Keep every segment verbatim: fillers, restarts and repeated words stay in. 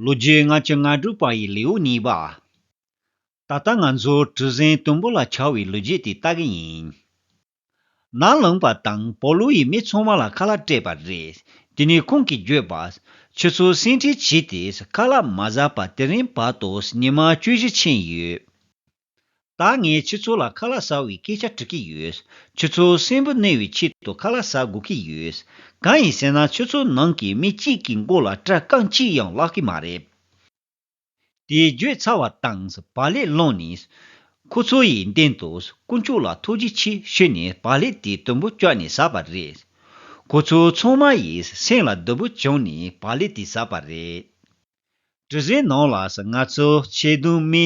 ལོ་རྒྱུས་ལྔ་བཅུ་ང་དྲུག་པ་ཡི་ལེའུ་གཉིས་པ། ད་ལྟ་ང་ཚོ་གྲུ་གཟིངས་དུམ་བུ་ལ་འཕྱར་བའི་ལོ་རྒྱུས་དེ་ལྟ་གི་ཡིན། ནམ་ལངས་པ་དང་པོ་ལུ་ཡིས་མི་ཚང་མ་ལ་ཁ་ལག་སྤྲད་པ་རེད། དེ་ནས་ཁོང་གིས་བརྗོད་པ། ཁྱོད་ཚོ་སེམས་ཁྲལ་བྱས་ཏེ་ཁ་ལག་མ་ཟ་བར་དེ་རིང་བར་དུ་ཉི་མ་བཅུ་བཞི་ཕྱིན་ཡོད། ད་ངས་ཁྱོད་ཚོ་ལ་ཁ་ལག་ཟ་བའི་སྐད་ཆ་དྲི་གི་ཡོད། ཁྱོད་ཚོ་སེམས་པ་གནས་པའི་ཆེད་དུ་ཁ་ལག་ཟ་དགོས་ཀྱི་ཡོད། གང་ཡིན་ཟེར་ན་ཁྱོད་ཚོ་ནང་གི་མི་གཅིག་གི་མགོ་ལ་སྐྲ་རྐང་གཅིག་ཡང་ལྷག་གི་མ་རེད། དེ་བརྗོད་ཚར་བ་དང་བག་ལེབ་བླངས་ནས། ཁོ་ཚོ་ཡི་མདུན་དུ་དཀོན་མཆོག་ལ་ཐུགས་རྗེ་ཆེ་ཞུས་ནས་བག་ལེབ་དེ་དུམ་བུ་བཅག་ནས་ཟ་བ་རེད། ཁོ་ཚོ་ཚང་མ་ཡིས་སེམས་ལ་སྡུག་པོ་བྱུང་ནས་བག་ལེབ་དེ་ཟ་བ་རེད། གྲུ་གཟིངས་ནང་ལ་ང་ཚོ་ཆིག་སྟོང་མི་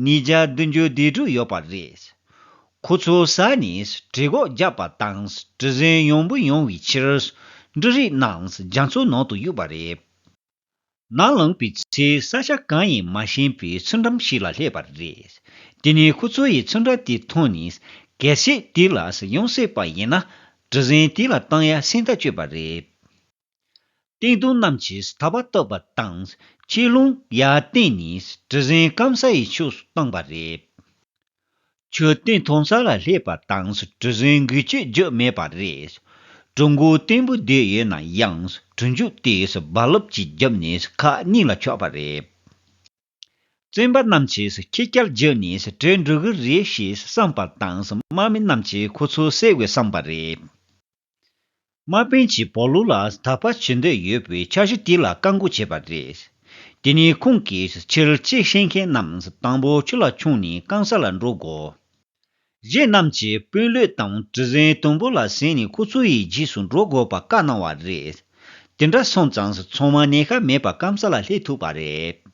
ཉིས་བརྒྱ་བདུན་ཅུ་དོན་དྲུག་ཡོད་པ་རེད། ཁོ་ཚོ་ཟ་ནས་གྲོད་ཁོག་རྒྱགས་པ་དང་གྲུ་གཟིངས་ཡང་པོ་ཡོང་བའི་ཕྱིར་འབྲུ་རིགས་རྣམས་རྒྱ་མཚོ་ནང་དུ་གཡུགས་པ་རེད། ནམ་ལངས་པའི་ཚེ་ས་ཆ་གང་ཡིན་མ་ཤེས་པའི་ཚུལ་ཁྲིམས་ཤིག་ལ་སླེབས་པ་རེད། དེ་ནས་ཁོ་ཚོ་ཡིས་ཚུལ་ཁྲིམས་དེ་མཐོང་ནས་གལ་སྲིད་དེ་ལ་ཡང་སྲིད་པ་ཡིན་ན་གྲུ་གཟིངས་དེ་ལ་བཏང་ཡ་སེམས་ཐག་གཅོད་པ་རེད། སྟེང་དུང་རྣམས་ཀྱིས་ཐག་པ་བཏོགས་པ་དང་ཆེ་རླུང་ཡར་བཏིང་ནས་གྲུ་གཟིངས་སྐམ་ས་ཡི་ཕྱོགས་སུ་བཏང་པ་རེད། ཆུ་སྟེང་མཐོང་ས་ལ་སླེབས་པ་དང་གྲུ་གཟིངས་འགུལ་སྐྱོད་བརྒྱབ་མེད་པ་རེད། གྲུ་མགོ་བརྟན་པོ་བསྡད་ཡོད་ན་ཡང་གྲུ་མགྱོགས་དེས་རྦ་རླབས་ཀྱིས་བརྒྱབ་ནས་ཁག་གཉིས་ལ་ཆགས་པ་རེད། བཙོན་པ་རྣམས་ཀྱིས་ཁྱི་སྐྱལ་བརྒྱབ་ནས་བྲོས་འགྲོ་གི་རེད་ཞེས་བསམ་པ་དང་དམག་མི་རྣམས་ཀྱིས་ཁོ་ཚོ་བསད་དགོས་བསམ་པ་རེད། དམག་དཔོན་གྱིས་པོ་ལུ་ལ་དག་པ་བྱེད་འདོད་ཡོད་པའི་འཆར་གཞི་དེ་ལ་བཀག་འགོག་བྱས་པ་རེད། དེ་ནས་ཁོང་གིས་ཕྱིར་ཅི་བཤད་མཁན་རྣམས་དང་པོ་ཆུ་ལ་མཆོངས་ནས་སྐམ་ས་ལ་འགྲོ་དགོས། གཞན་རྣམས་ཀྱིས་དཔོན་སློབ་དང་གྲུ་གཟིངས་དུམ་བུ་ལ་གཟིགས་ནས་ཁོ་ཚོ་ཡི་རྗེས་སུ་འགྲོ་དགོས་པ་བཀའ་གནང་བ་རེད། དེ་འདྲ་སོང་ཙང་ཚང་མ་ཉེན་ཁ་མེད་པར་སྐམ་ས་ལ་སླེབས་ཐུབ་པ་རེད།